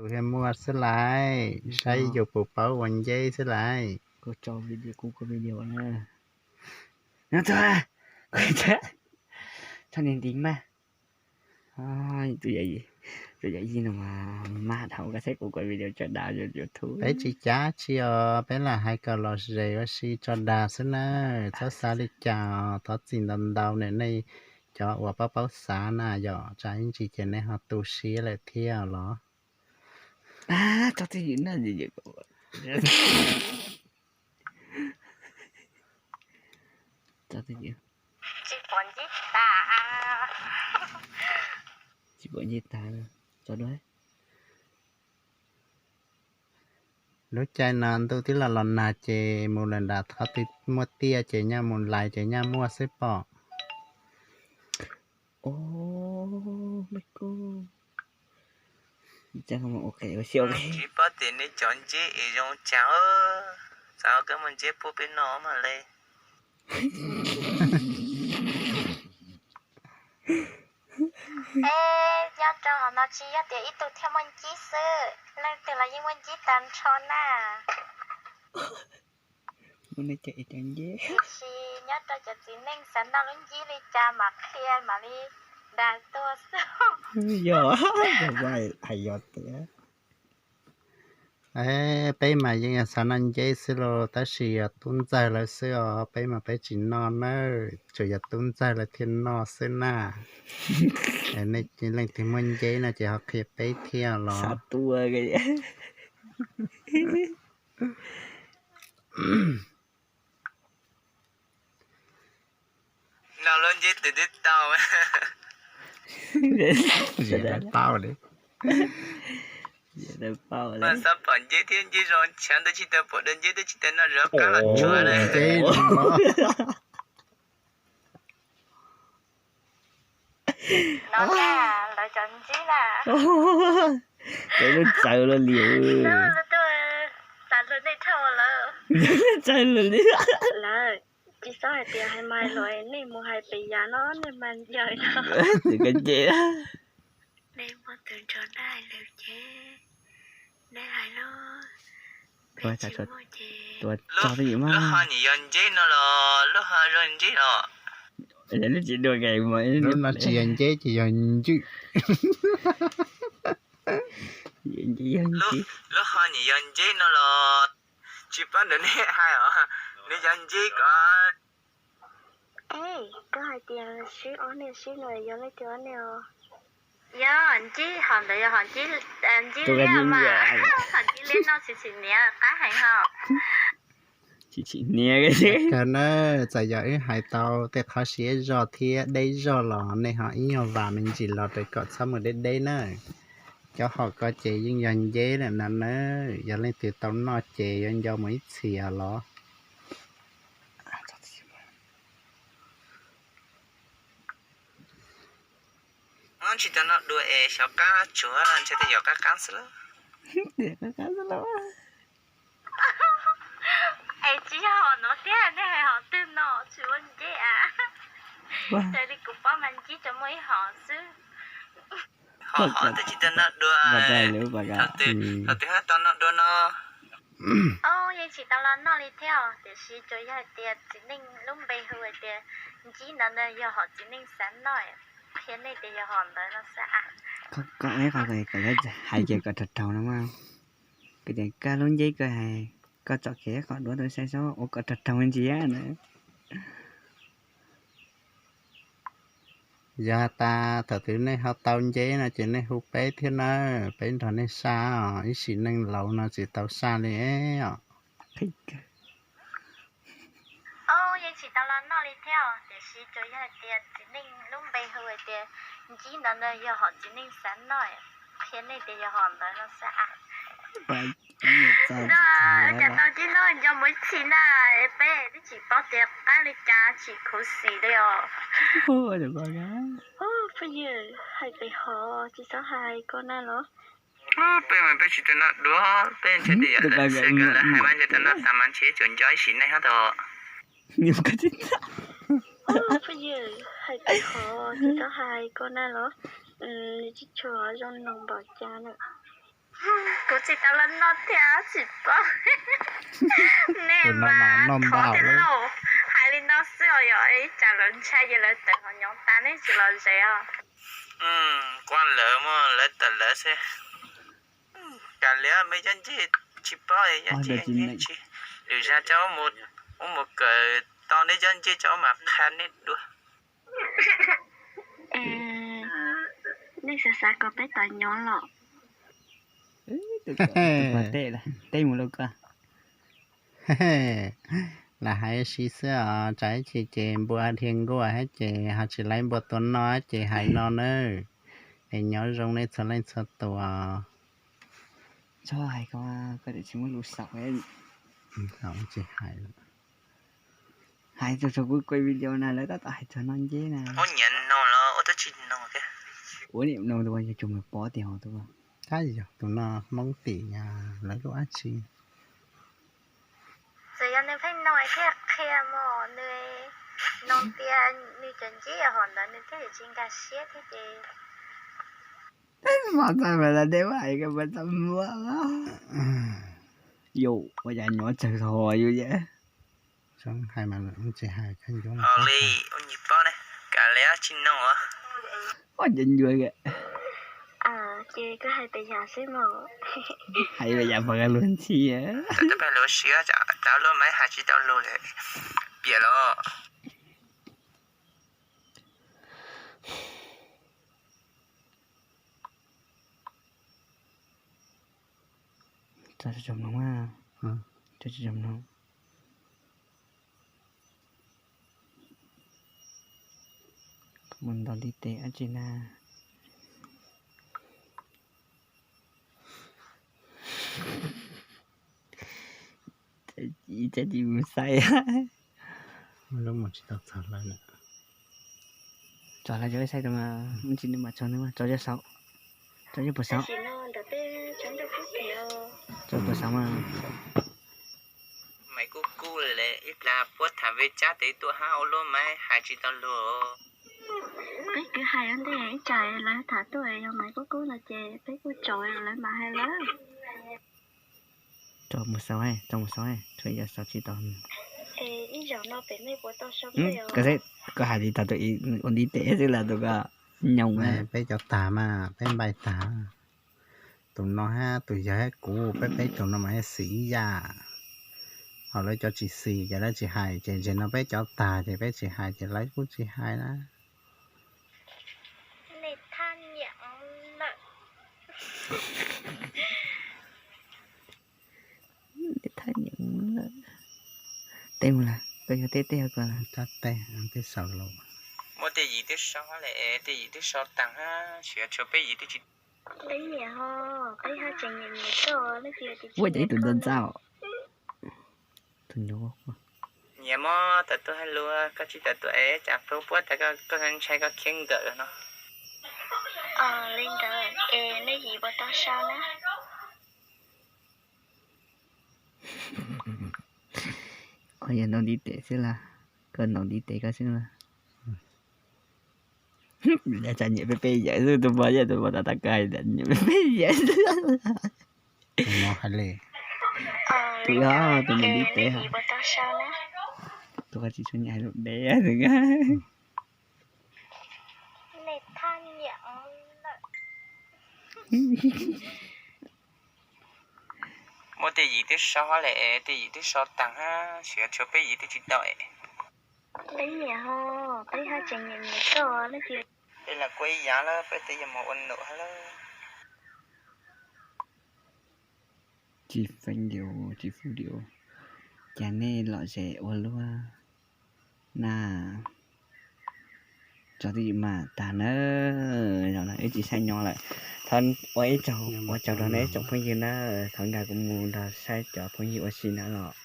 Kuv thiaj muaj xwb laiv, saib yus puas paub ua nceb xwb laiv. Kuv tso video, kuv kuv video na. No tso, tso niag ntiv mas. Tus yawm yij no mas maj dhau, koj saib kuv kuv video tso dav YouTube. Peb tsis cav tsi os, peb lam hais kom lom zem ua si tso dag xwb na, txhob xav li cas os. Thov txim ntau ntau na nej cov uas paub paub xav na yom, tsam ib ntsis ces nej ho tu siab lawm thiab los. Tsis pom nceb tas. Tsis pom nceb tas, tso dua. Lub caij no ntuj twb los los nag ces mus lawm nram qhov twg muaj tiaj ces nyaj mus lais ces nyaj muaj xwb pom. Tsis paub tias nej cov nceb es zoo cas, xav koj muaj nceb pub peb noj mas le. Es nyob rau hauv no tsis yog tias ib tug thiaj muaj nceb xwb, leej twg los yeej muaj nceb tag nrho na. Tiam sis nyob rau cov txiv neej xav noj lub nceb li cas mam qhia mam li dag tuaj xwb. Yog, hais yog tias peb mas yeej yog xav noj nceb xwb los tab sis yog tub ntxawg lawv xwb os, peb mas peb tsis noj na, tsuas yog tub ntxawg lawv thiaj noj xwb na. Nej leej twg muaj nceb no ces ho qhia peb thiab los. Noj lub nceb twg twb tau. Tsis tau li. Mas xav pom nceb thiab nceb zoo chav ntawd tsis tau pom dua nceb twb tsis tau noj zov qab los tsuav na. No na, lawv cov nceb na. Cov lub txawv los li. Txawv los nej dhau lawm. Txawv los li. Lawv tsis txhob hais tias hais mas luag nej mus hais pem yam no nej mas ncaws no. Twb koj ces. Nej muaj tus nrog dab hais lus ces nej hais lub, peb tsis muaj ces. Lub ho nyuam yog nceb no los lub ho zoo nceb los? Lub no tsis yog nceb ces yog ncwj. Lub ho nyuam yog nceb no los? Tsis paub ntawm nej hais os, nws yog nceb ko. Koj hais tias sib ob niag sib no yog leej twg ob niag os? Yog nceb hom ntawd yog hom nceb, nceb liab mas, hom nceb liab no tsis txhim niam qab heev ho. Tsis txhim niam kawg na, txawm yog wb hais tau tej qhov siab zog thiab deb zog los nej ho ib nyuag vam me ntsis los rau kom txhob mus deb deb na. Cov hom ko ces yeej yog nceb lawm na na, yog leej twg tau noj ces yuav nco mus ib txhis los. Tsis tau noj dua es xyov qab tsuav ntshe tej yog qab qab xwb lauj. Es tsis yog hom no thiab, nej hais hom twg no tsis ua nceb a? Raws li kuv paub mas nceb tsuas muaj ib hom xwb. Hom hom twb tsis tau noj dua, thaum twg ho tau noj dua no? Yeej tsis tau los noj li thiab, tiam sis tsuas yog hais tias txiv neej lub npe hu hais tias nceb ntawd na yog hom txiv neej xav noj, qhia nej tias yog hom ntawd no xwb. Hais ces kom raug raug no mas, kuv tias koj lub nceb koj hais, koj tsom kev qhov duab tus saib seb ua kom raug raug ntsia na. Yog tas thaum twg nej ho tau nceb no ces nej hu peb thiab na, peb nrog nej saj os, ib sim neej laus no tsis tau saj li os. Yeej tsis tau los noj li thiab, tiam sis tsuas yog hais tias txiv neej lub npe hu hais tias nceb ntawd na yog hom txiv neej xav noj, qhia nej tias yog hom ntawd no xwb. Cas tau nceb no nco mus ib txhis na, peb twb tsis paub tias qab li cas tsis khuv xim li os. Phooj ywg, hais pem hov tsis txhob hais koj na los. Peb mas peb tsis tau noj dua, peb ntshe tias yog lawv xav kom lawv hais mas ntshe tau noj tas mas ntshe tsuas nco ib sim neej hab tau. Phooj ywg, hais pem hov tsis txhob hais koj na los. Nws tsis tshua zoo noo npaum cas na. Kuv tsis tau los noj thiab tsis paub. Nej mas thov tiag lauj, hais li no xwb os, yog ib tsam lawv ntshai ces lawv tawm hauv nyob tas nej tsis los ze os. Kuv lawv muaj lawv tawm lawv xwb. Kav liam, me cov ncej tsis paub, cov ncej tsis, lwm zaus cov ub mus kawm tau nej cov ncej cov ub mas qha nej dua. Nej xav xav kom peb tau nyob los? Tej mus lawm koj. Lam hais si xwb os, tsam ib chim ces npua dhia nkuaj thiab ces ho tsis laib npua tua noj ces hais no nawb. Es nyob zoo nej txhua leej txhua tus. Txhob hais ko, koj tsis muaj lus xaus. Tsis hais lawm. Hais txog kuv kuaj video na lawv tab tom hais txog noj ncej na. Ua nyiam noog los ua tub tsis noog thiab. Ua niam noog tus yog tsuas mus pov tias ho tus. Tab yog tus no Hmoob tim lawv lub dab tsi. Txawm yog nws pheej noog thiaj qhia mas nws noog tias nws cov ncej hom ntawd nws thiaj li tsis nkag siab thiab ces. Mas txog mas los deb hais koj mas txog muab. Yus ua cas nyob tsawg tho yus ces. Hais mas tsis hais koj ncuav li ua nyias paub ne, kav liam tsis noog os. Ua cas ncuav kawg. Ces koj hais pes yam xwb mas. Hais pes yam pom koj luag ntxhi. Tau peb lus siab tsam tau lub maib hais tsis tau lus li. Piam los. Tso tso mloog, tso tso mloog. Mus ntaus ntiv tes dab tsi na? Ib txhia tsis mus saib. Lub mus tsis tau txog lawm. Tso lawv cov website rau mas, tsis nws mas tso nws mas, tso cov saum, tso cov puas saum, tso puas saum mas. Maiv Kub Kub li ib plag puab tham vej tsab tes tuaj hab ua luaj mas hais tsis tau lus. Peb kwv hais ua ntej ib tsam lawv tham tuaj yog Maiv Kub Kub no ces peb kuj tso lawv mas hais lawm. Tso mus saum, tso mus saum, tso mus saum tsis tau. Koj hais li tag tus ua ntiv tes xwb los tus ko nyoos. Peb cov tag mas peb npai tag. Tus no hab tus yawg hab kuv peb peb tug no mas xis ib yam. Ho lawv cov tsis xis ces lawv tsis hais ces tseg no peb cov tag ces peb tsis hais ces lawv kuj tsis hais na. Teb mus lawm, koj yog teb teb ko. Teb, teb saum lus. Muaj tej yim twb so le, tej yim twb so taag hab, tsuas tshuav peb yim twb tsis. Peb nyiam ho, peb hab tseem nyiam nyiam koj. Ua cas ib tug ntxauj ntxauj. Tus nyuj. Nyiam mog, tawm tuaj hab lug, koj tsis tawm tuaj es cas puab puab tas koj ntshai koj khiav nkawm no. Li ntawd es nej yim puas tau sau na? Koj yog ntaus ntiv tes xwb las, koj ntaus ntiv tes koj xwb las. Tsam nyiam peb peb yawm xwb, tus pog yog tus pog tas tas koj hais tias nyiam peb peb yawm xwb. Tus no hais li. Tus yog tus ntaus ntiv tes. Tus koj tsis tshua nyiam hais lus deb. Muaj tej yim twb so le, tej yim twb so taag hab, tsuas tshuav peb yim twb tsis tau. Peb nyiam ho, peb hab tseem nyiam nyiam koj. Peb los kuj ib yam lawm, peb twb yuav mus ua num hab lawm. Tsis feem li, tsis fub li. Cas nej lom zem ua luaj na. Tso twj ywm mas tag na. Zaum no wb tsis saib nyob lawm. Thov ua ib tsaug, ua tsaug rau nej tsoom phooj ywg na. Thov nkag kuv mus nrog saib cov phooj ywg ua si na los.